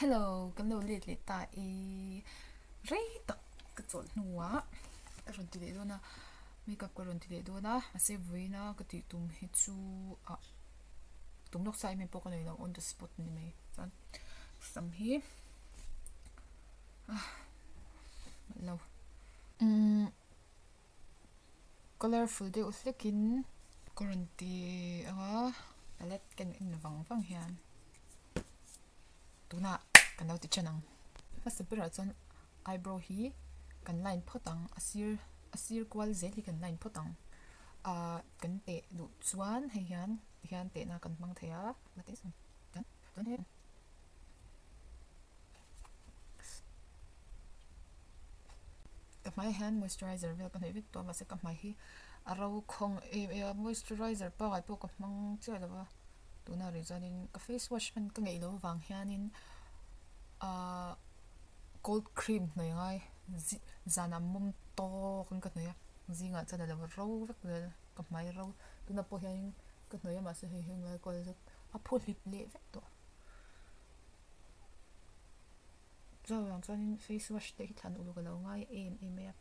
Hello, kan lo let leh ta e. Rei tak ka chawlh hnuah ka rawn ti leh dawn a, makeup ka rawn ti leh dawn a, mahse vawiina ka tih tum hi chu ah tum lawk sa em em pawh ka nei lo on the spot a ni mai chuan sam hi ah lo umm. Colourful deuh hlekin ka rawn ti ang a palette ka en vang vang hian tunah kan lo ti ṭan ang. Hmasa berah chuan eyebrow hi kan line phawt ang a sir a sir kual zel hi kan line phawt ang ahh kan teh duh chuan hei hian tihian tehna kan hmang thei a. Ka hmaiah hian moisturizer vel ka hnawih vek tawh a mahse ka hmai hi a ro khawng em em a moisturizer pangai pawh ka hmang chiah lo va tunah rih chuanin ka face wash hman ka ngeih loh avang hianin ahh cold cream hnawih a ngai zanah mawm tawk in ka hnawih a zingah chuan a lo ro vek zel ka hmai ro tunah pawh hianin ka hnawih a mahse hei heng lai kual zet a phu hlip leh vek tawh. Chuvang chuanin face wash te hi thlan uluk a lo ngai em em mai a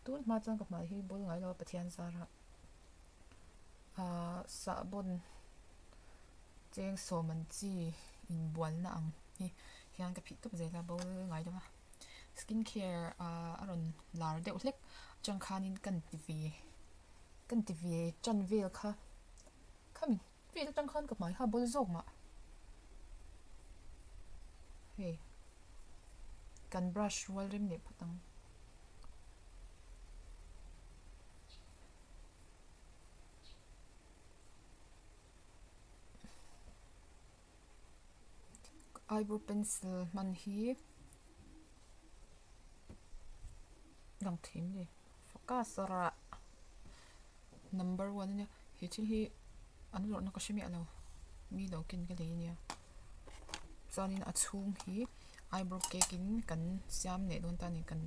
tun hma chuan ka hmai hi bul ngai lo a Pathian zarah ahh sahbawn cheng sawm an chi inbualna ang hi hian ka phih tawp zel a bowl ngai lo a skin care ahh a rawn lar deuh hlek atang khanin ka ti ve ka ti ve tan vel kha khami. Field atang khan ka hmai kha a bawl zawk mah. Hei kan brush rual rem leh phawt ang. Eyebrow pencil hman hi lang thei em ni focus rah. Number one ania he thil hi an zawrhna ka hre miah lo mi lo ken ka lei ania chuanin a chhung hi eyebrow cake in kan siam leh dawn ta a ni kan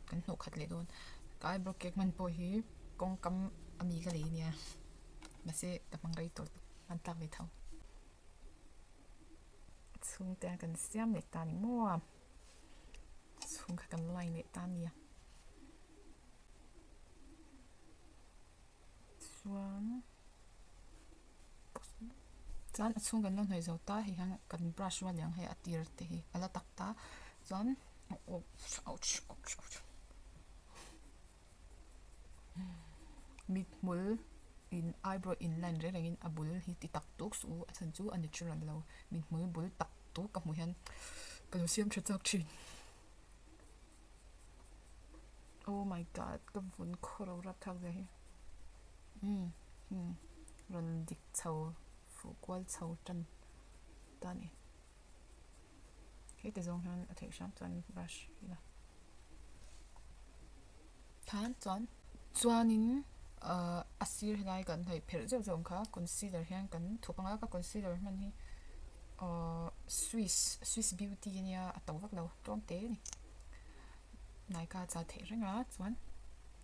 kan hnawh khat leh dawn ka eyebrow cake hman pawh hi kawngkam ami ka lei ania mahse ka hmang rei tawh hman tlak ve tho a chhung te kan siam leh ta a ni maw a chhung kha kan line leh ta a nia. Chuan chuan a chhung kan lo hnawih zo ta hei hian kan brush rual leh ang hei a tir te hi a la tak ta chuan ouch ouch ouch mithmul in eyebrow in line reng rengin a bul hi ti tak tuk suh u a chhan chu a natural lo mithmul bul tak tuk ka hmuh hian ka lo siam tha chak thin. Oh my god ka vun khaw ro rap thlak zia hi umm umm rawn dik chho fuh kual chho tan ta a ni heti zawng hian a theih hram chuan brush ila khan chuan chuanin ahh a sir helai kan hnawih pherh zeuh zeuh ang kha concealer hian kan thup ang a ka concealer hman hi ahh swiss swiss beauty ania a to vak lo tlawm te a ni. Naika a chal theih reng a chuan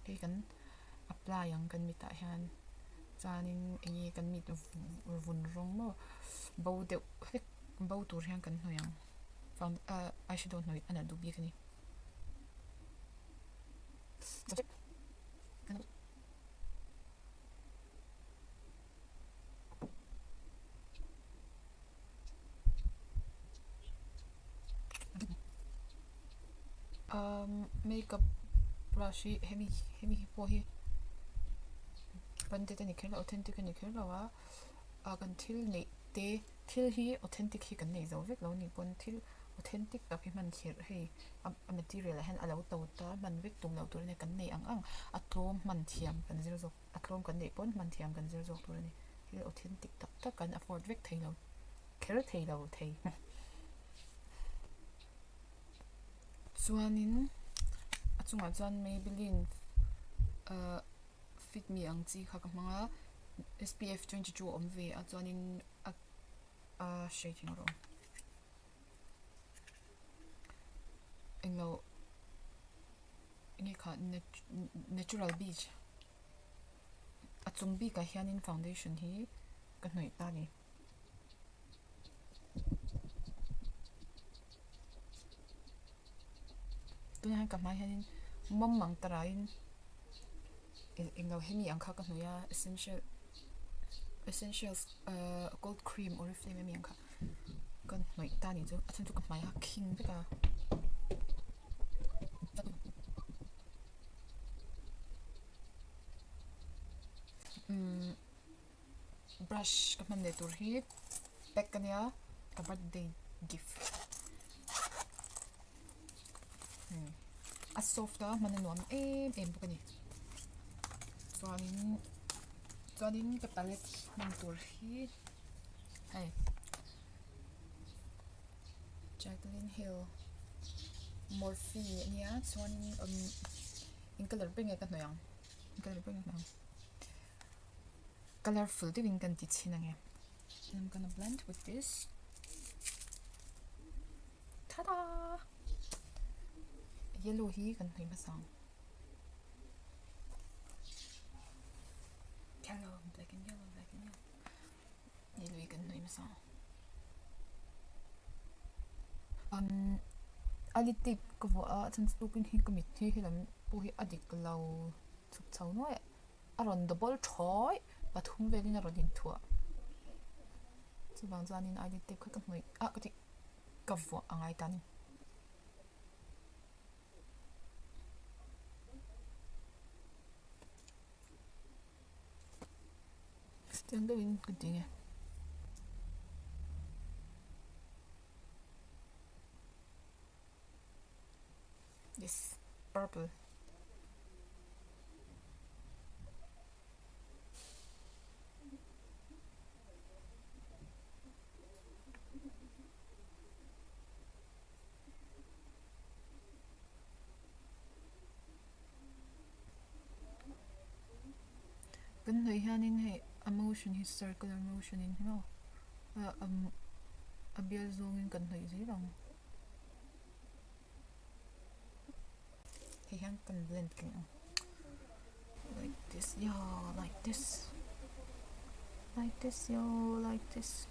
hei kan apply ang kan mitah hian chuanin eng nge kan mit vun rawng maw bo deuh hlek bo tur hian kan hnawih ang found ah eyeshadow hnawih a nalh duh bik a ni. Makeup brush hi hemi hemi hi pawh hi branded a ni kher lo authentic a ni kher lo a ah kan thil neih te thil hi authentic hi kan nei zo vek lo a nih pawn thil authentic tak hi hman kher hei a material ah hian a lo to ta hman vek tum loh tur a nia kan nei ang ang a tlawm hman thiam kan zir zawk a tlawm kan neih pawn hman thiam kan zir zawk tur a ni thil authentic tak tak kan afford vek thei lo kher thei lo thei. Chuanin a chungah chuan Maybelline ahh fit me ang chi kha ka hmang a SPF 22 a awm ve a chuanin a a shade hi rawh englo enge kha natural beach a chung bikah hianin foundation hi ka hnawih ta a ni. Tunah hian ka hmai hianin mawm ang taraiin englo hemi ang kha ka hnawih a essential essentials ahh cold cream oriflame ami ang kha ka hnawih ta anih chu a chhan chu ka hmai a khing vek a. Umm brush ka hman leh tur hi pack ania ka birthday gift a soft a hman a nuam em em bawk a ni chuanin chuanin ka palette hman tur hi hei Jaclyn Hill Morphe ania chuanin umm eng colour ber nge ka hnawih ang eng colour ber nge ka hnawih ang colourful deuhin kan ti chhin ange I'm gonna blend with this tada yellow hi kan hnawih hmasa ang yellow black and yellow black and yellow yellow hi kan hnawih hmasa ang umm eyelid tape ka vuah a a chhan chu tukin hi ka mit hi helam pawh hi a dik lo chhuk chho nuai a. A rawn double thawi pathum velin a rawn inthuah chuvang chuanin id tape kha ka hnawih ah ka tih ka vuah a ngai ta a ni. Chiang deuhin ka ti nge. Yes, purple. Kan hnawih hianin hei a motion hi circular motion in hi maw a bial zawngin kan hnawih zel ang. Hei hian kan blend keng ang like this yo like this like this yo like this.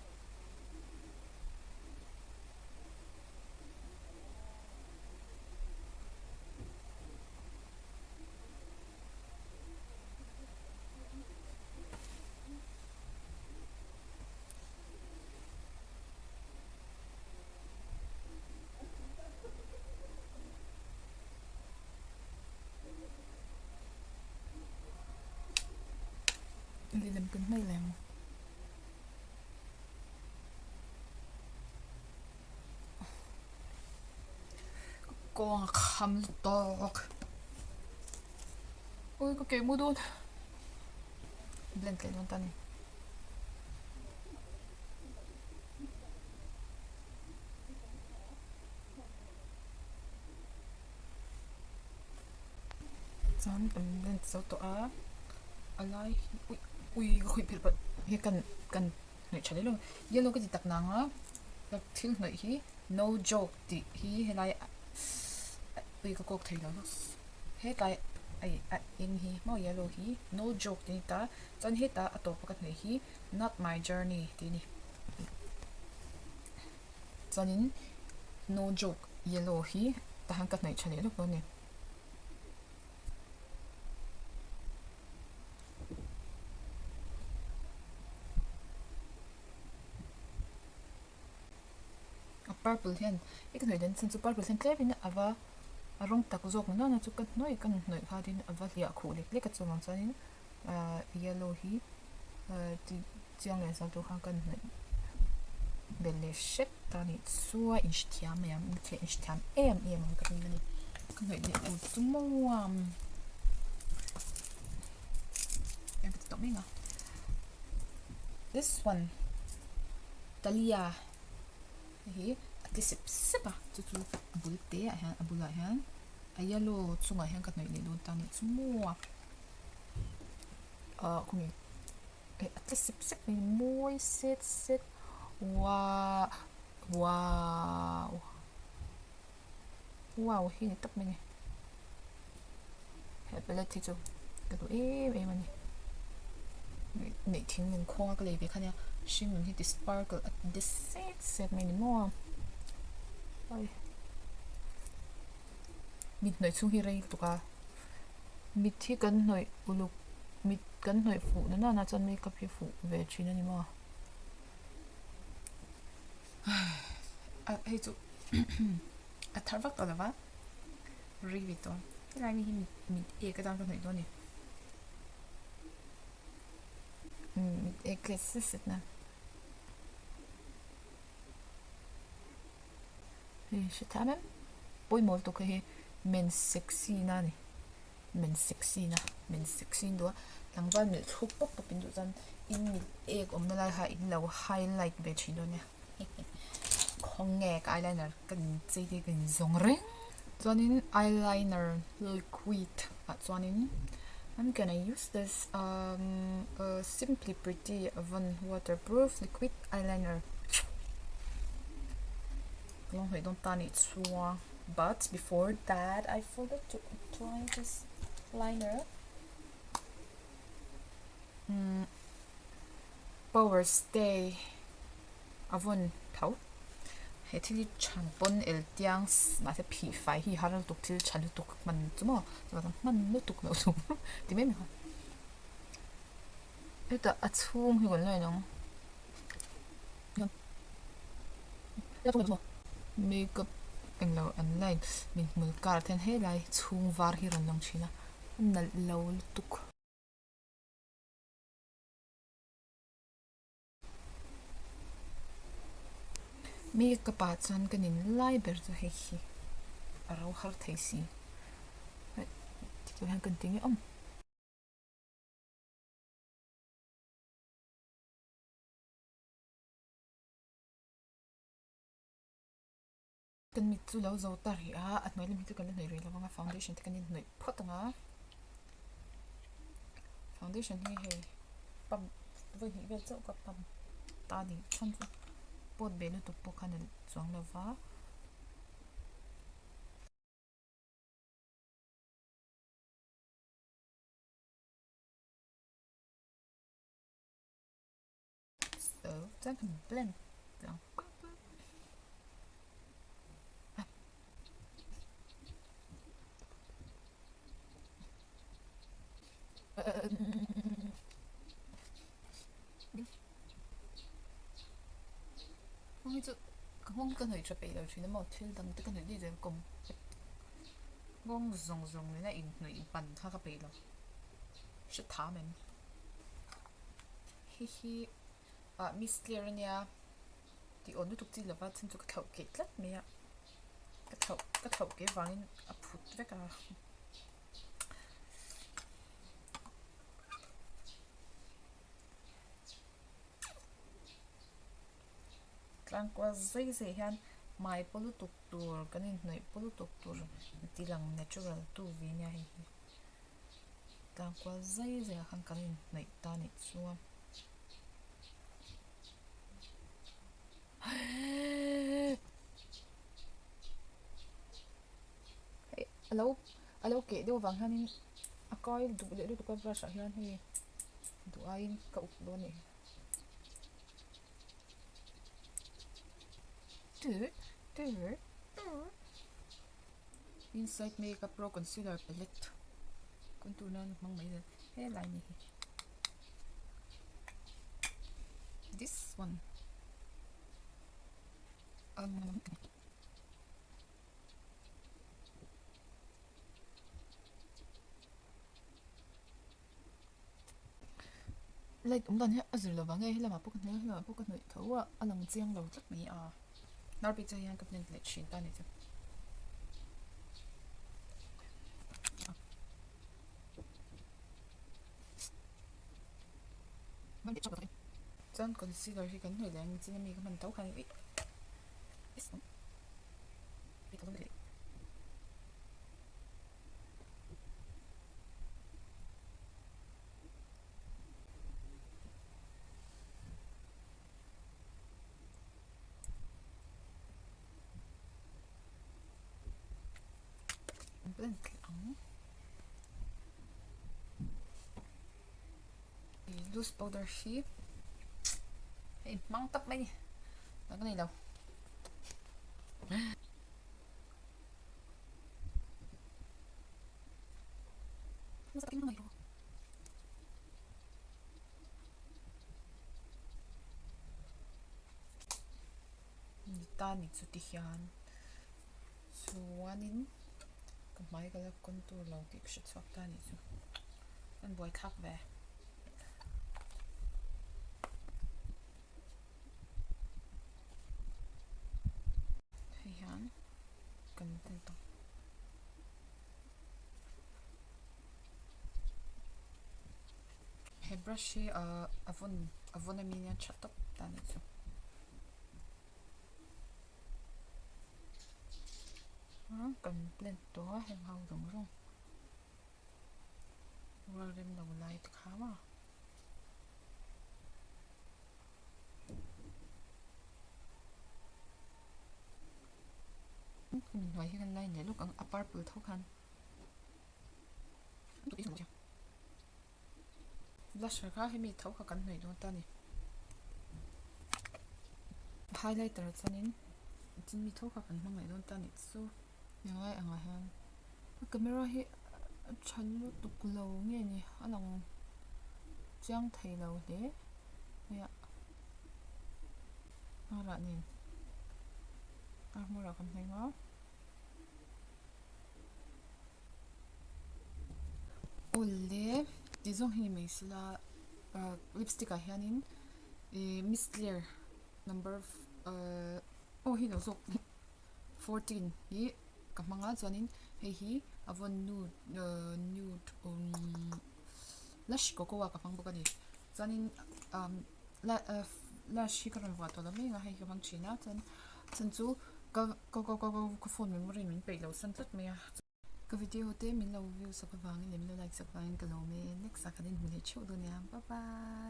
Lehlam kan hnaih leh ang. Kawng a kham tawk. Ui ka keh mu dawn. Blend leh dawn ta ni. Chuan kan blend zo tawh a a lai hi ui ui ka khawih phelh palh he kan kan hnawih tha leh lo yellow ka ti tak nang a ka thil hnawih hi no joke tih hi helai ui ka kawk thei lo hetlai a eng hi maw yellow hi no joke tih a ni ta chuan hetah a tawpa ka hnawih hi not my journey tih a ni. Chuanin no joke yellow hi tah hian ka hnaih tha leh lawk dawn a ni. A purple hian i ka hnawih dan chhan chu purple hian tlemin a va a rawng tak zawk ni nana chu ka hnawih ka hnawih khatin a va hliah khuh lek lek a chuvang chuanin ahh yellow hi ahh ti chiang leh zal tur khan ka hnawih belh leh hrep ta a nih chu a inhrethiam mai ang inhrethiam em em ang ka ring a ni ka hnawih leh tur chu maw eng ka ti tawh mai ang a this one Talia hei hi a ti sep sep a chu chu a bul te ah hian a bulah hian a yellow chungah hian ka hnawih leh dawn ta a nih chu maw. Ahh khawnge eh a tle sep sep mai mawi set set uah wow wow hi ni tak mai a ni he palette hi chu ka duh em em a ni neih thing nun khawnga ka lei ve kha nia hring nun hi ti sparkle a ti set set mai a ni maw. Mit hnawih chhung hi rei lutuk a, mit hi kan hnawih uluk mit kan hnawih fuh na nana chuan makeup hi fuh ve thin a ni maw? Hei chu a thar vak tawh lo va, rei ve tawh a, helai mi hi mit mit ek atan ka hnawih dawn a ni. Mit ek let set set na. Hei hre tham em? Pawimawh lutuk hei hi men sexy na a ni. Men sexy na, men sexy an duh a, tlangval melh thluk pawp pawp in duh chuan in mit ek awmna lai kha in lo highlight ve thin dawn nia. Khawnge ka eyeliner ka inchei te ka inzawng reng. Chuanin eyeliner liquid ah chuanin I'm gonna use this um simply pretty avon waterproof liquid eyeliner ka lo hnawih dawn ta anih chuan but before that I forgot to apply this liner umm power stay a vawn tho he thil hi than pawn el tiang mahse phih fai hi har lutuk thil tha lutuk hman chu maw chuvang hman lutuk loh chu ti mai mai kha hetah a chhung hi kan la en ang makeup englo an line min hmul kar ah te hian helai chhung var hi a rawn lang thin a a nalh lo lutuk. Makeup ah chuan ka nin lai ber chu hei hi a ro har thei si tikah hian kan ti nge awm. Kan mit chu lo zo ta rih a, a hnuai lam hi chu kan la hnawih rih lo vang a, foundation te kan inhnawih phawt ang a, foundation hi hei pump vawi hnih vel chauh ka pump ta a ni chhan chu pawt ve lutuk pawh kha a ni chuang lo va. So chuan kan blend tlang Nghawng hi chu ka nghawng hi ka hnawih tha peih lo thin a maw thil dang te ka hnawih daih zel kawm nghawng zawng zawng nena inhnawih ban kha ka peih lo hre tham em. Hei hi ah miss clear ania tih awn lutuk chi lova chhan chu ka thlauh keh tlat mai a ka thlauh ka thlauh keh vangin a phut vek a. Tlangkual zai zai hian hmai paw lutuk tur kan inhnawih paw lutuk tur ti lang natural tu ve ania hei hi. Tlangkual zai zai ah khan kan inhnawih ta anih chuan hei a lo a lo keh deuh avang hianin a kai duh leh lutuk a brush ah hian hei duh aiin ka up dawn anih hi. Insight Makeup Pro Concealer Palette contour nan hmang mai zel helai ni hi this one um light awm dan hi a zir lovang e helamah pawh ka hnawih a helamah pawh ka hnawih tho a a lang chiang lo tlat mai a nar bik chuan hian ka blend leh thin ta a ni chu. Chuan concealer hi kan hnawih leh ang chin ami ka hman tho khan ih Blend thleh ang. Loose powder hi hei hmang tak mai a ni. Ka nei lo. ta ni chu ti hian chuanin ka hmai ka la contour lo tih ka hre chhuak ta ni chu an buaithlak ve. Hei hian kan tel tawh. He brush hi ahh a vawn a vawn ami nia tha tawp ta anih chu. Kan blend tawh a heng ho zawng zawng rual rem lo lai te kha maw. Hemi hnuai hi kan line leh lawk ang a purple tho khan. Blusher kha hemi tho kha kan hnawih dawn ta a ni. Highlighter chuanin chimi tho kha kan hmang leh dawn ta a nih chu. Englai angah hian camera hi a tha lutuk lo nge ni a lang chiang thei lo hle mai a hnarah nen a hmawrah kan hmang a. Awle tih zawng hi ni mai sela ah lipstick ah hianin ih miss claire number ahh aw hei lo zawk 14 hi ka hmang a chuanin hei hi a vawn nude ahh nude umm lush cocoa ka hmang bawk a ni chuanin umm lush hi ka rawn vuah tawh lo mai ang a hei hi ka hmang thin a chuan chhan chu ka ka ka ka phone memory min peih loh san tlat mai a. Ka video te min lo view sak avangin leh min lo like sak avangin ka lawm e next ah kan inhmu leh theuh dawn nia bye bye.